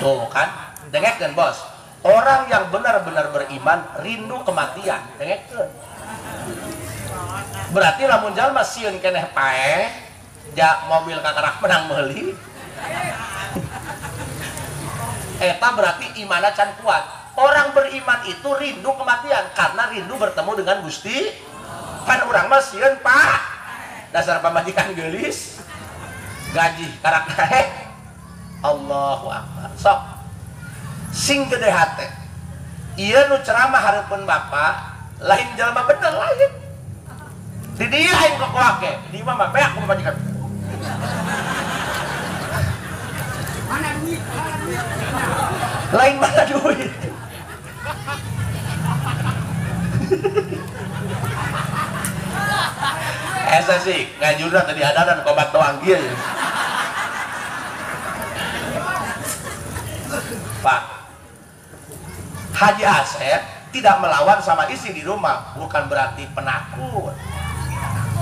Tuh kan, dengekeun bos. Orang yang benar-benar beriman rindu kematian, dengekeun. Berarti lamun jalma sieun keneh paeh, ja mobil kakarak menang meuli. Eta berarti imanna can kuat. Orang beriman itu rindu kematian karena rindu bertemu dengan Gusti. Kan urang mah sieun, Pak. Dasar pamajikan geulis. Gaji karak naek. Allahu Akbar. Sok sing gede hate. Ieu nu ceramah hareupeun bapak lain jelema bener lain. Di dieu aing kokoake, di imah mah beak ku pamajikan. Mana duit? Mana duit? Lain mana duit? Esa sih ngajurna tadi adanan komat doang kieu. Pak Haji Asep tidak melawan sama istri di rumah bukan berarti penakut.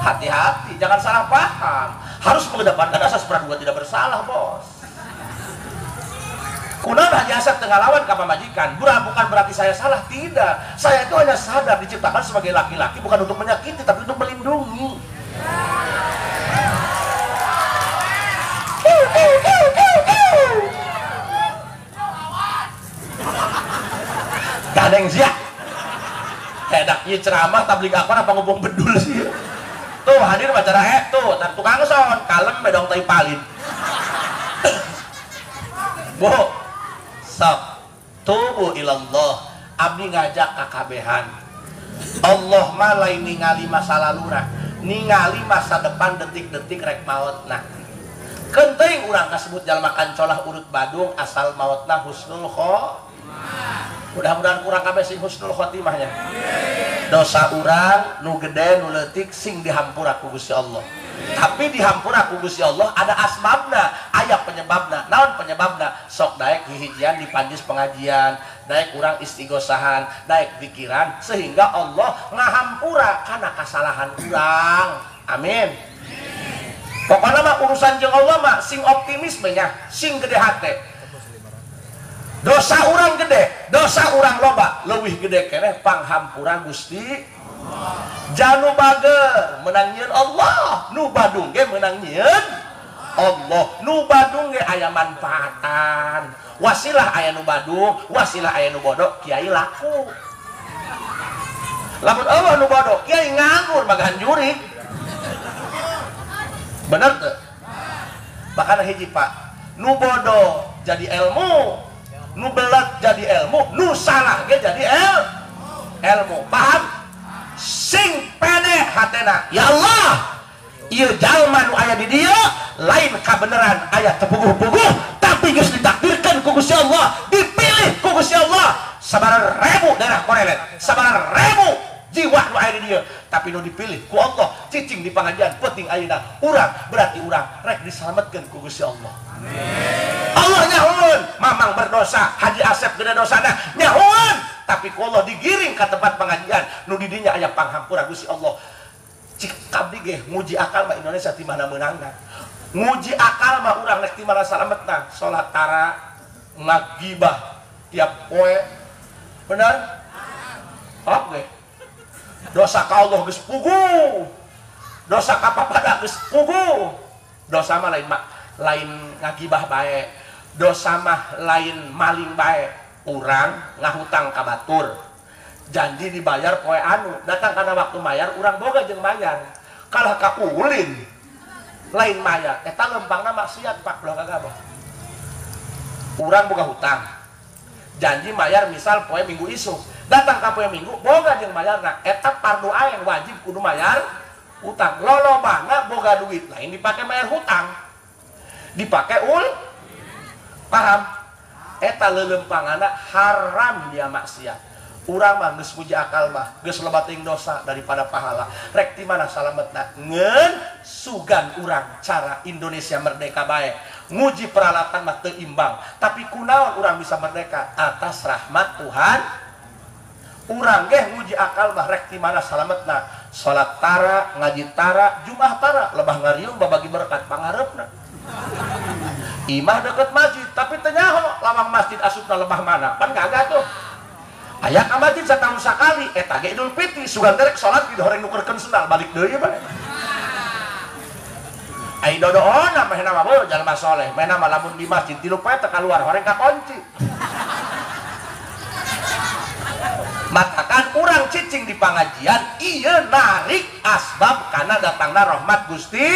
Hati-hati, jangan salah paham. Harus mengedepankan asas praduga tidak bersalah, bos. Kunaon Haji Asep tengah lawan ka pamajikan, bukan berarti saya salah, tidak. Saya itu hanya sadar diciptakan sebagai laki-laki bukan untuk menyakiti tapi untuk melindungi. Kadeng sia. Hedak ieu ceramah tabligh akbar apa ngomong bedul sih. Tuh hadir acara tuh, tar tukang son kalem bedong tai palin. Bu, sok tubu ilallah, abdi ngajak ka kabehan. Allah mah lain ningali masa laluna, ningali masa depan detik-detik rek maotna. Kenteng urang kasebut jalma kancolah urut Badung asal maotna husnul khotimah. Mudah-mudahan kurang kabeh sing husnul khotimahnya. Dosa urang nu gede nu leutik sing dihampura ku Gusti Allah. Tapi dihampura ku Gusti Allah ada asbabna, aya penyebabna. Naon penyebabna? Sok daek hihijian di panjis pengajian, daek urang istighosahan, daek pikiran sehingga Allah ngahampura kana kasalahan urang. Amin. Pokoknya mah urusan jeung Allah mah sing optimis nya, sing gede hate. Dosa urang gede, dosa urang loba, leuwih gede keneh panghampura Gusti. Janu bager menang nyieun Allah, nu badung ge menang nyieun Allah, nu badung ge aya manfaatan. Wasilah aya nu badung, wasilah aya nu bodoh, kiai laku. Lamun Allah nu bodoh, kiai nganggur magahan jurik. Bener teu? Bahkan hiji Pak, nu bodoh jadi ilmu, nu belat jadi ilmu, nu salah ge jadi ilmu. Paham? Sing pede hatena, ya Allah, ieu jalma nu aya di dieu lain kabeneran aya tepuguh-puguh, tapi geus ditakdirkeun ku Gusti Allah, dipilih ku Gusti Allah. Sabaraha ribu daerah korelet, sabaraha ribu jiwa nu aya di dieu, tapi nu dipilih ku Allah cicing di pangajian penting ayeuna urang, berarti urang rek diselametkeun ku Gusti Allah. Amin. Allah nyahoeun, mamang berdosa, Haji Asep gede dosana, nyahoeun, tapi ku Allah digiring ka tempat pengajian nu di dinya aya panghampura Gusti Allah. Cik abdi ge nguji akal mah Indonesia ti mana meunangna. Nguji akal mah urang rek ti mana salametna, salat tara, ngagibah tiap poe. Bener? Apa ge? Dosa ka Allah geus puguh. Dosa ka papada geus puguh. Dosa mah lain lain ngagibah bae. Dosa mah lain maling bae. Urang ngahutang ka batur. Janji dibayar poe anu, datang karena waktu mayar urang boga jeung mayar. Kalah ka ulin. Lain mayar, eta lempangna maksiat Pak ulah kagabah. Urang boga hutang. Janji mayar misal poe minggu isuk. Datang ka poe minggu boga jeung mayarna, eta fardu ain wajib kudu mayar hutang. Lolobana boga duit lain dipake mayar hutang. Dipake ul paham? Eta leuleumpanganna haram dia maksiat. Urang mah geus muji akal mah geus loba teuing dosa daripada pahala. Rek ti mana salametna? Ngeun sugan urang cara Indonesia merdeka bae. Nguji peralatan mah teu imbang, tapi kunaon urang bisa merdeka? Atas rahmat Tuhan. Urang ge nguji akal mah rek ti mana salametna? Salat tara, ngaji tara, Jumat tara, lebah ngariung babagi berkat pangareupna. Imah deket masjid, tapi teu nyaho lawang masjid asupna lebah mana? Pan kagak tuh. Aya ka masjid satahun sakali, eta ge Idul Fitri, sugan teh rek salat di horeng nukerkeun sendal balik deui bae. Ai dodoona meh nama beuh jalma soleh, meh nama lamun di masjid tilu poe teu kaluar horeng kakunci. Matakan urang cicing di pangajian ieu narik asbab karena datangna rahmat Gusti.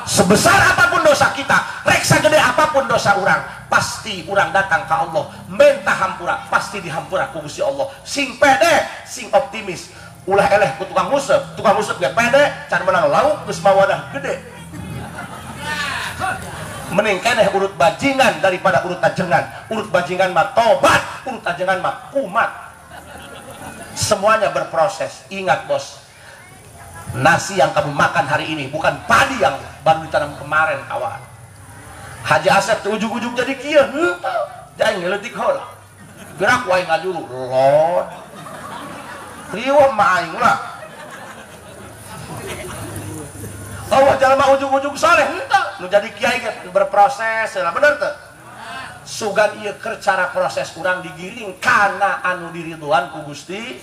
Sebesar apapun dosa kita, rek sagede apapun dosa urang, pasti urang datang ke Allah minta hampura, pasti dihampura ku Gusti Allah. Sing pede, sing optimis, ulah eleh ku tukang musep ge pede, can menang lauk geus mawadah gede. Mending keneh urut bajingan daripada urut ajengan. Urut bajingan mah tobat, urut ajengan mah kumat. Semuanya berproses. Ingat bos, nasi yang kamu makan hari ini bukan padi yang baru ditanam kemarin kawan. Haji Asep tuh ujung-ujung jadi kieu, henteu. Jangan ngeuletik heula. Gerak wae ngajuru, lod. Riweuh mah aing lah. Allah jalma ujung-ujung soleh henteu. Nu jadi kiai ge berproses lah, bener teu? Sugan ieu keur cara proses urang digiring kana anu diridhoan ku Gusti.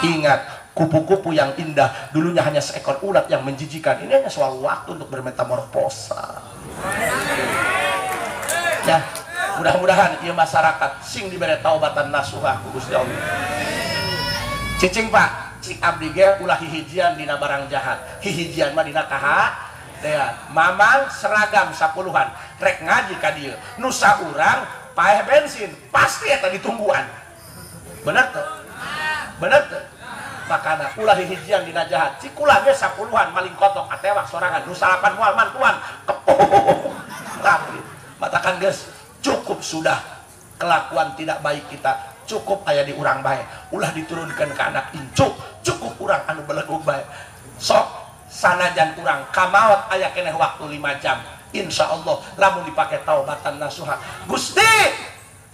Ingat, kupu-kupu yang indah dulunya hanya seekor ulat yang menjijikan. Ini hanya soal waktu untuk bermetamorfosa. Ya, mudah-mudahan ieu masyarakat sing dibere taubatan nasuha ku Gusti Allah. Cicing Pak, cik abdi ge ulah hihijian dina barang jahat. Hihijian mah dina kaha? Teh, mamang seragam sapuluhan rek ngaji ka dieu. Nu saurang paeh bensin, pasti eta ditungguan. Bener teu? Bener teu? Makana ulah hihijian dina jahat. Cikulah ge sapuluhan maling kotok atewak sorangan nu salapan moal mantuan kepuh. Tapi matakan geus cukup sudah kelakuan tidak baik kita, cukup aya di urang bae, ulah diturunkan ke anak incu, cukup urang anu belegug bae. Sok sanajan urang kamaot aya keneh waktu 5 jam, insya Allah lamun dipake taubatan nasuha. Gusti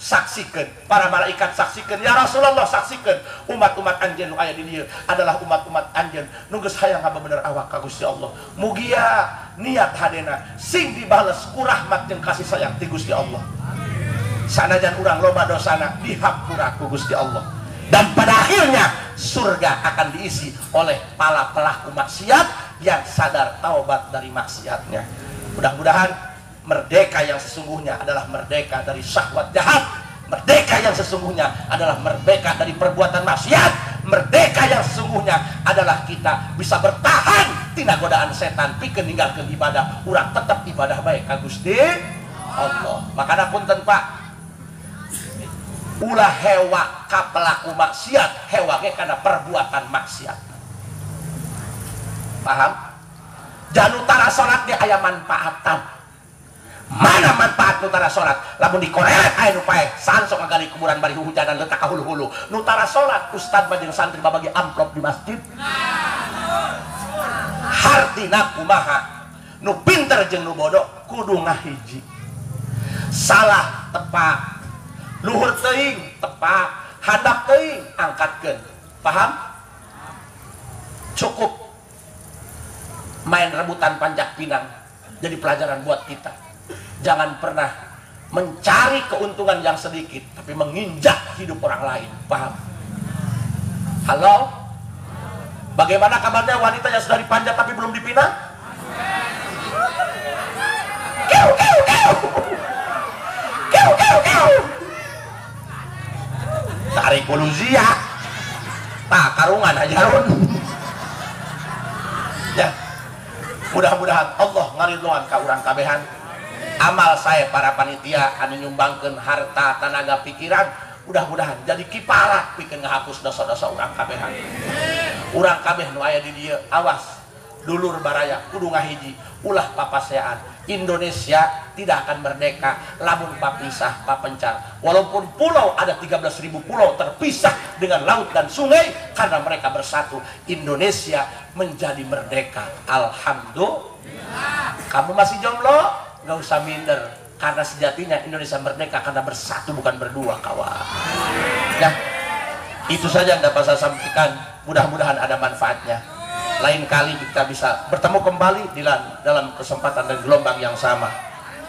saksikan, para malaikat saksikan, ya Rasulullah saksikan, umat-umat anjeun nu aya di dieu adalah umat-umat anjeun nu geus hayang ngabener awak ka Gusti Allah. Mugia niat hadena sing dibales ku rahmat jeung kasih sayang ti Gusti Allah. Sanajan urang loba dosana dihampura ku Gusti Allah. Dan pada akhirnya surga akan diisi oleh para pelaku maksiat yang sadar taubat dari maksiatnya. Mudah-mudahan merdeka yang sesungguhnya adalah merdeka dari syahwat jahat. Merdeka yang sesungguhnya adalah merdeka dari perbuatan maksiat. Merdeka yang sesungguhnya adalah kita bisa bertahan tina godaan setan pikeun ninggalkeun ibadah. Urang tetap ibadah baik ka Gusti Allah. Makana punten Pak, ulah hewa ka pelaku maksiat, hewa ge kana perbuatan maksiat. Paham? Janu tara salat ge aya manfaatan. Mana manfaat nu tara salat? Lamun dikoreret aya nu paeh, sansok ngagali kuburan bari hujanan letak ka hulu-hulu. Nu tara salat ustad mah jeung santri babagi amplop di masjid. Hartina kumaha? Nu pinter jeung nu bodoh kudu ngahiji. Salah tepat, luhur teuing tepat, handap teuing angkatkeun. Paham? Cukup main rebutan panjat pinang jadi pelajaran buat kita. Jangan pernah mencari keuntungan yang sedikit tapi menginjak hidup orang lain. Paham? Halo? Bagaimana kabarnya wanita yang sudah dipanjat tapi belum dipinang? Kiu kiu kiu. Kiu kiu kiu. Tarik poluzia. Tak karungan ajarun. Ya. Mudah-mudahan Allah ngaridhoan ka urang kabehan. Amal saya para panitia anu nyumbangkeun harta, tenaga, pikiran, mudah-mudahan jadi kiparat pikeun ngahapus dosa-dosa urang kabehan. Urang kabeh nu aya di dieu, awas dulur baraya kudu ngahiji, ulah papasean. Indonesia tidak akan merdeka lamun papisah papencar. Walaupun pulau ada 13.000 pulau terpisah dengan laut dan sungai, karena mereka bersatu Indonesia menjadi merdeka. Alhamdulillah. Kamu masih jomblo? Nggak usah minder, karena sejatinya Indonesia merdeka karena bersatu bukan berdua kawan. Nah, itu saja yang dapat saya sampaikan. Mudah-mudahan ada manfaatnya. Lain kali kita bisa bertemu kembali di dalam kesempatan dan gelombang yang sama.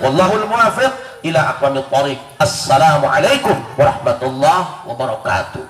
Wallahul muwaffiq ila aqwamit thoriq. Assalamualaikum warahmatullahi wabarakatuh.